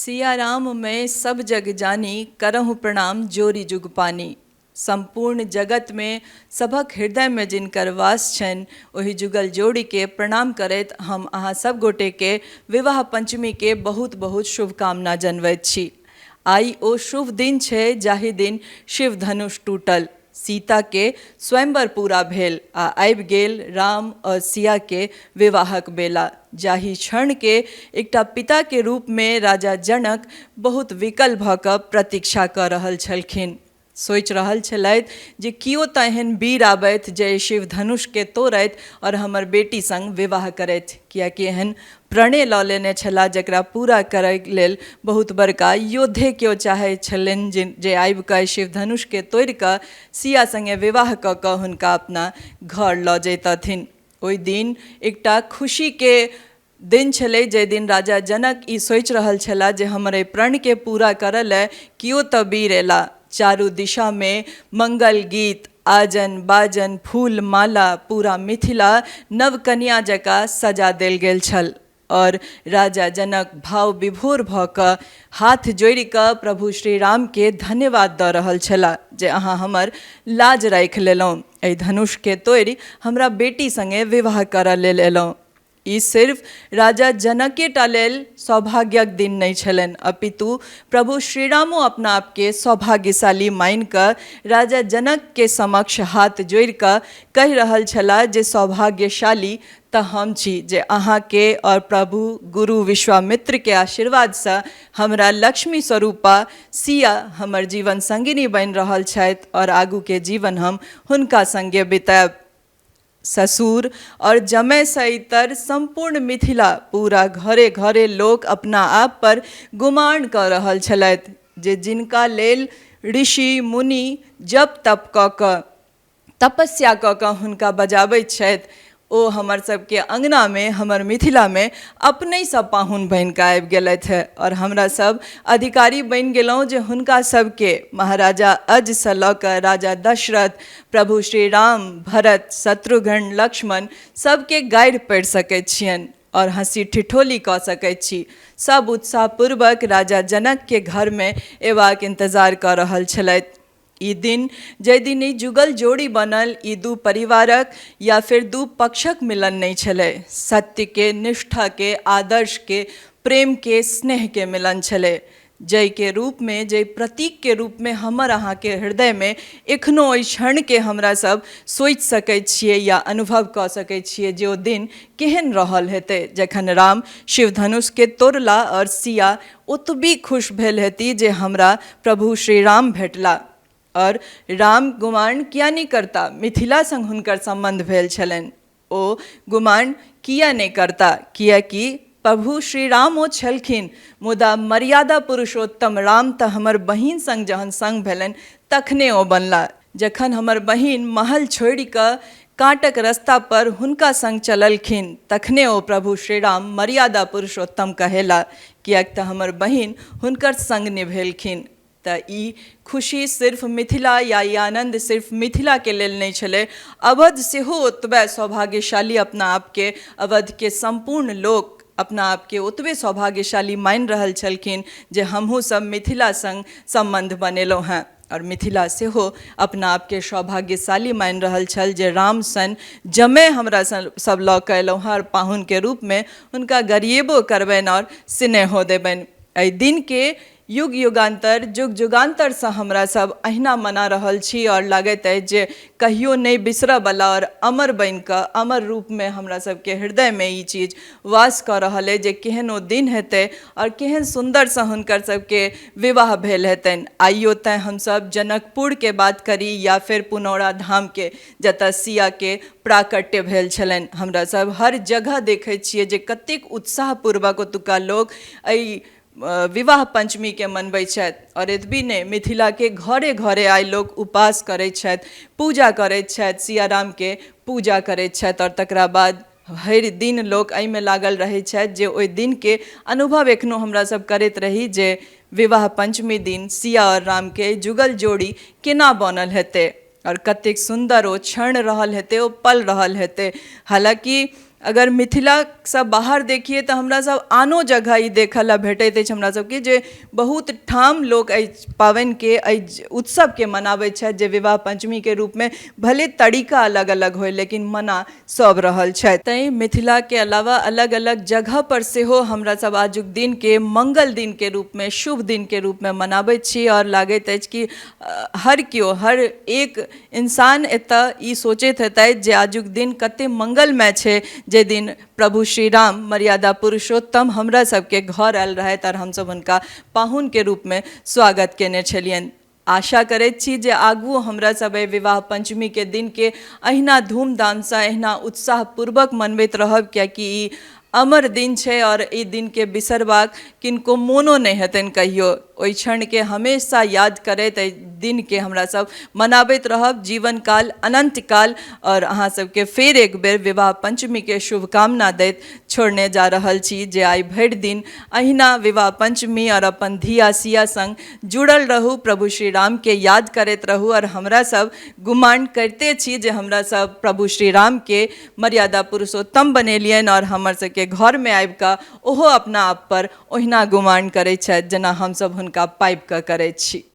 सियाराम में सब जग जानी, करहु प्रणाम जोरी जुग पानी। सम्पूर्ण जगतमे सभक हृदयमे जिनकर वास छनि, ओहि जुगल जोड़ीके प्रणाम करैत हम अहाँ सब गोटेके विवाह पंचमीके बहुत बहुत शुभकामना जनबैत छी। आइ ओ शुभ दिन छै जाहि दिन शिव धनुष टूटल, सीताके स्वयंवर पूरा भेल आ आबि गेल राम और सियाके विवाहक बेला, जाहि क्षणके एकटा पिताके रूपमे राजा जनक बहुत विकल भऽ कऽ प्रतीक्षा कऽ रहल छलखिन। सोचि रहल छलथि जे केओ तऽ एहन वीर आबथि जे शिव धनुषके तोड़थि आओर हमर बेटी सङ्ग विवाह करथि, किएकि एहन प्रणय लऽ लेने छलाह जकरा पूरा करैके लेल बहुत बड़का योद्धे केओ चाहै छलनि जे आबिकऽ शिव धनुषके तोड़िकऽ सिया सङ्गे विवाह कऽ कऽ हुनका अपना घर लऽ जैतथिन। ओहि दिन एकटा खुशीके दिन छलै जाहि दिन राजा जनक ई सोचि रहल छलाह जे हमर एहि प्रणके पूरा करऽ लए केओ तऽ वीर अयला। चारू दिशामे मंगल गीत, आजन बाजन, फूल माला, पूरा मिथिला नवकनिया जकाँ सजा देल गेल छल आओर राजा जनक भाव विभोर भऽ कऽ हाथ जोड़ि कऽ प्रभु श्री रामके धन्यवाद दऽ रहल छलाह जे अहाँ हमर लाज राखि लेलहुँ, एहि धनुषके तोड़ि हमरा बेटी सङ्गे विवाह करऽ लेल अयलहुँ। ई सिर्फ राजा जनकेटा लेल सौभाग्यक दिन नहि छलनि, अपितु प्रभु श्रीरामो अपना आपके सौभाग्यशाली मानि कऽ राजा जनकके समक्ष हाथ जोड़ि कऽ कहि रहल छलाह जे सौभाग्यशाली तऽ हम छी जे अहाँके आओर प्रभु गुरु विश्वामित्रके आशीर्वादसँ हमरा लक्ष्मी स्वरूपा सिया हमर जीवन संगिनी बनि रहल छथि आओर आगूके जीवन हम हुनका सङ्गे बितायब। ससुर और जमयसँ इतर सम्पूर्ण मिथिला पूरा घरे घरे लोक अपना आप पर गुमान कऽ रहल छलथि जे जिनका लेल ऋषि मुनि जप तप कऽ कऽ तपस्या कऽ कऽ हुनका बजाबैत छथि, ओ हमर सबके अङ्गनामे हमर मिथिलामे अपनहिसँ पाहुन बनि कऽ आबि गेलथि हेँ आओर हमरा सब अधिकारी बनि गेलहुँ जे हुनका सबके महाराजा अजसँ लऽ कऽ राजा दशरथ, प्रभु श्री राम, भरत, शत्रुघ्न, लक्ष्मण सबके गारि पढ़ि सकैत छियनि आओर हँसी ठिठोली कऽ सकैत छी। सब उत्साहपूर्वक राजा जनकके घरमे अयबाक इन्तजार कऽ रहल छलथि। ई दिन जाहि दिन ई जुगल जोड़ी बनल, ई दू परिवारक या फेर दू पक्षक मिलन नहि छलै, सत्यके, निष्ठाके, आदर्शके, प्रेमके, स्नेहके मिलन छलै, जाहिके रूपमे, जाहि प्रतीकके रूपमे हमर अहाँके हृदयमे एखनो ओहि क्षणके हमरा सब सोचि सकै छियै या अनुभव कऽ सकै छियै जे ओ दिन केहन रहल हेतै जखन राम शिवधनुषके तोड़ला आओर सिया ओतबी खुश भेल हेती जे हमरा प्रभु श्री राम भेटला। आओर राम गुमान किया नहि करता, मिथिला सङ्ग हुनकर सम्बन्ध भेल छलनि, ओ गुमान किया नहि करता, किएकि प्रभु श्री राम ओ छलखिन, मुदा मर्यादा पुरुषोत्तम राम तऽ हमर बहिन सङ्ग जहन सङ्ग भेलनि तखने ओ बनला। जखन हमर बहिन महल छोड़ि कऽ काँटक रस्ता पर हुनका सङ्ग चललखिन तखने ओ प्रभु श्रीराम मर्यादा पुरुषोत्तम कहेला, किएक तऽ हमर बहिन हुनकर सङ्ग निभेलखिन। तऽ ई खुशी सिर्फ मिथिला या ई आनन्द सिर्फ मिथिलाके लेल नहि छलै, अवध सेहो ओतबे सौभाग्यशाली अपना आपके, अवधके सम्पूर्ण लोक अपना आपके ओतबे सौभाग्यशाली मानि रहल छलखिन जे हमहूँ सब मिथिला सङ्ग सम्बन्ध बनेलहुँ हेँ। आओर मिथिला सेहो अपना आपके सौभाग्यशाली मानि रहल छल जे राम सन जमे हमरा सब लऽ कऽ एलहुँ हँ आओर पाहुनके रूपमे हुनका गरिएबो करबनि आओर स्नेहो देबनि। एहि दिनके युग युगान्तर जुग जुगान्तरसँ हमरा सब अहिना मना रहल छी आओर लागैत अछि जे कहियो नहि बिसरऽवला आओर अमर बनिकऽ अमर रूपमे हमरा सबके हृदयमे ई चीज वास कऽ रहल अछि जे केहन ओ दिन हेतै आओर केहन सुन्दरसँ हुनकर सबके विवाह भेल हेतनि। आइयो तैँ हमसब जनकपुरके बात करी या फेर पुनौरा धामके, जतऽ सियाके प्राकट्य भेल छलनि, हमरा सब हर जगह देखै छियै जे कतेक उत्साहपूर्वक ओतुका लोक एहि विवाह पञ्चमीके मनबै छथि। आओर एतबी नहि, मिथिलाके घरे घरे आइ लोक उपास करै छथि, पूजा करै छथि, सियारामके पूजा करै छथि आओर तकरा बाद भरि दिन लोक एहिमे लागल रहै छथि जे ओहि दिनके अनुभव एखनो हमरा सब करैत रही जे विवाह पञ्चमी दिन सिया आओर रामके जुगल जोड़ी केना बनल हेतै आओर कतेक सुन्दर ओ क्षण रहल हेतै, ओ पल रहल हेतै। हालाँकि अगर मिथिलासँ बाहर देखियै तऽ हमरा सब आनो जगह ई देखऽ लए भेटैत अछि हमरा सबके जे बहुत ठाम लोक एहि पाबनिके, एहि उत्सवके मनाबैत छथि जे विवाह पञ्चमीके रूपमे, भले तरीका अलग अलग होइ लेकिन मना सब रहल छथि। तैँ मिथिलाके अलावा अलग अलग जगह पर सेहो हमरा सब आजुक दिनके मंगल दिनके रूपमे, शुभ दिनके रूपमे मनाबैत छी। आओर लागैत अछि कि हर केओ, हर एक इंसान एतऽ ई सोचैत हेतथि जे आजुक दिन कते मंगलमय छै, जे दिन प्रभु श्री राम मर्यादा पुरुषोत्तम हमरा सबके घर आयल रहथि आओर हमसब हुनका पाहुनके रूपमे स्वागत केने छलियनि। आशा करैत छी जे आगुओ हमरा सब एहि विवाह पञ्चमीके दिनके अहिना धूमधामसँ, अहिना उत्साहपूर्वक मनबैत रहब, कियाकि ई अमर दिन छै आओर ई दिनके बिसरबाक किनको मोनो नहि हेतनि कहियो। ओहि क्षणके हमेशा याद करैत एहि दिनके हमरा सब मनाबैत रहब जीवन काल, अनन्त काल। आओर अहाँ सबके फेर एक बेर विवाह पञ्चमीके शुभकामना दैत छोड़ने जा रहल छी जे आइ भरि दिन अहिना विवाह पञ्चमी आओर अपन धिया सिया सङ्ग जुड़ल रहू, प्रभु श्री रामके याद करैत रहू। आओर हमरा सब गुमान करिते छी जे हमरा सब प्रभु श्री रामके मर्यादा पुरुषोत्तम बनेलियनि आओर हमर सबके घरमे आबिकऽ ओहो अपना आप पर ओहिना गुमान करै छथि जेना हमसब हुनका पाबिकऽ करै छी।